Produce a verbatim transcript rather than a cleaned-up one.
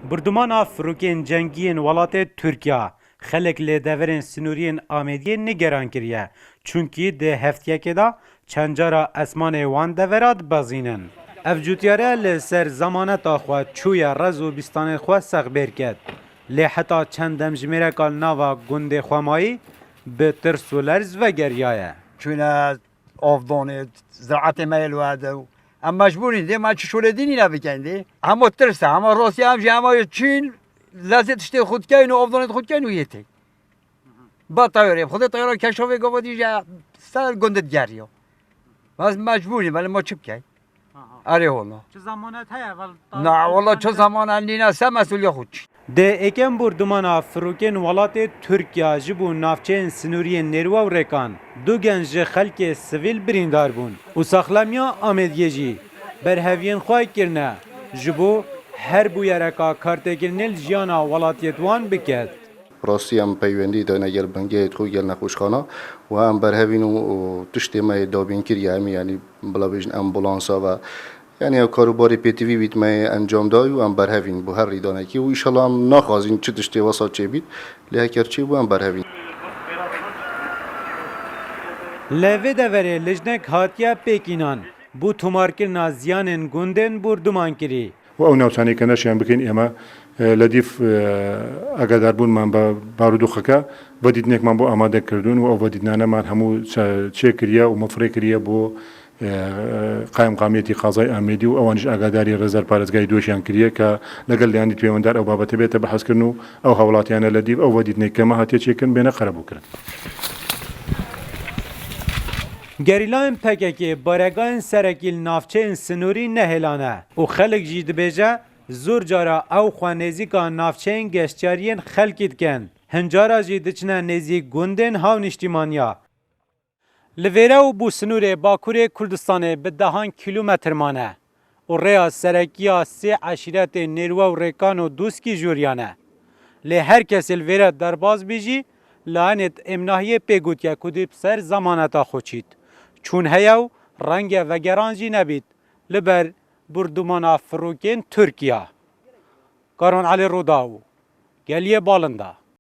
Burdumana firokên cengî yên welatê Tirkiya xelek li deverên sinûriyên Amêdiyê nigeran kiriye, çunkî di heftiyekê de çend cara esmanê wan devera dibezînin. Ev cotiyare li ser zemaneta xwe çûye rez û bîstanên xwe sexbêr ket. Lê heta çend demjimêreka nava gundê Xwemayî bi tirs û lerz vegeriyaye. Çûne avdanê, ziraetê me yê li we de û em mecbûr in dê me çi şolê dînî ne bikin dê. Hema tirs e, hema rastî em jî hema yê çîn lezê tiştê xwe dikeyn û avdanê xwe dikeyn û yê tê. Ba tayarê, xwedê tayara keşafê gava dî ji ser gundê digeriya. Ez mecbûr im, belê ma çi bikey? Aha. Erê wala. Çi zemanet heye, vel Na, wala çi zemanet nîne, se mesulya xwe çi. Di êkem bordumana firokên welatê Tirkiya ji bo navçeyên sinûriyên Nêrwe û Rêkan, du genc ji xelkê sivîl birîndar bûn û saxlemiya Amêdiyê jî berheviyên xwe kirine ji bo her bûyereka kartêkirinê li jiyana welatiyê wan biket. Rastî em peywendî dayne gel bingehê xwe gel nexweşxana û em berhevîn û, û tiştê me yê dabîn kiriye, em ê, yanî bila bêjin ambulansa ve. Yanî ev karûbarê pêtivî bît me yê encam dayî û em berhevîn bo her rîdanekî û înşallah em naxwazîn çi tiştê wesa çêbît, lê heker çêbû em berhevîn. Li vê deverê lijnek hatiye pêkînan bo tomarkirina ziyanên gundên borduman kirî. و ئەو ناوچانەی کە نەشیان بکەین، ئێمە، ئە، لە دیف، ئە، ئاگاداربوونمان بە بارودۆخەکە، ڤەدیتنێکمان بۆ ئامادە کردوون و ئەو ڤەدیتنانەمان هەموو چە-، چێ کریە و مەفرێ کریە بۆ، ئە، قایمقامیەتی قازای ئامێدی و ئەوانیش ئاگاداری ڕێزەر پارێزگای دوێشیان کریە کە لەگەڵ لایەنی پەیوەندار ئەو بابەتە بێتە بەحسکردن و ئەو هاوڵاتیانە لە دیف ئەو ڤەدیتنێک کە مەهاتیە چێکردن بێنە قەرەبووکردن. Gerîlayên P K K baregayên serekî li navçeyên sinûrî nehêlane û xelk jî dibêje, zor cara ew xwe nêzîka navçeyên geştyariyên xelkî dikin, hin cara jî diçine nêzîk gundên hawnîştîmaniya. Li vêre û bo sinûrê Bakurê Kurdistanê bi dehan kîlometr mane û rêya serekiya sê eşîretê Nêrwe û Rêkan û Dûskî jûriyane. Lê her kesê li vêre derbas bî jî, layenê di êmnahiyê pê gotiye ku dê bi ser zemaneta xwe çît. Çûn heye û renge vegeran jî nebît li ber bordumana firokên Tirkiya. Karan Elî Rûdaw, Geliyê Balinda.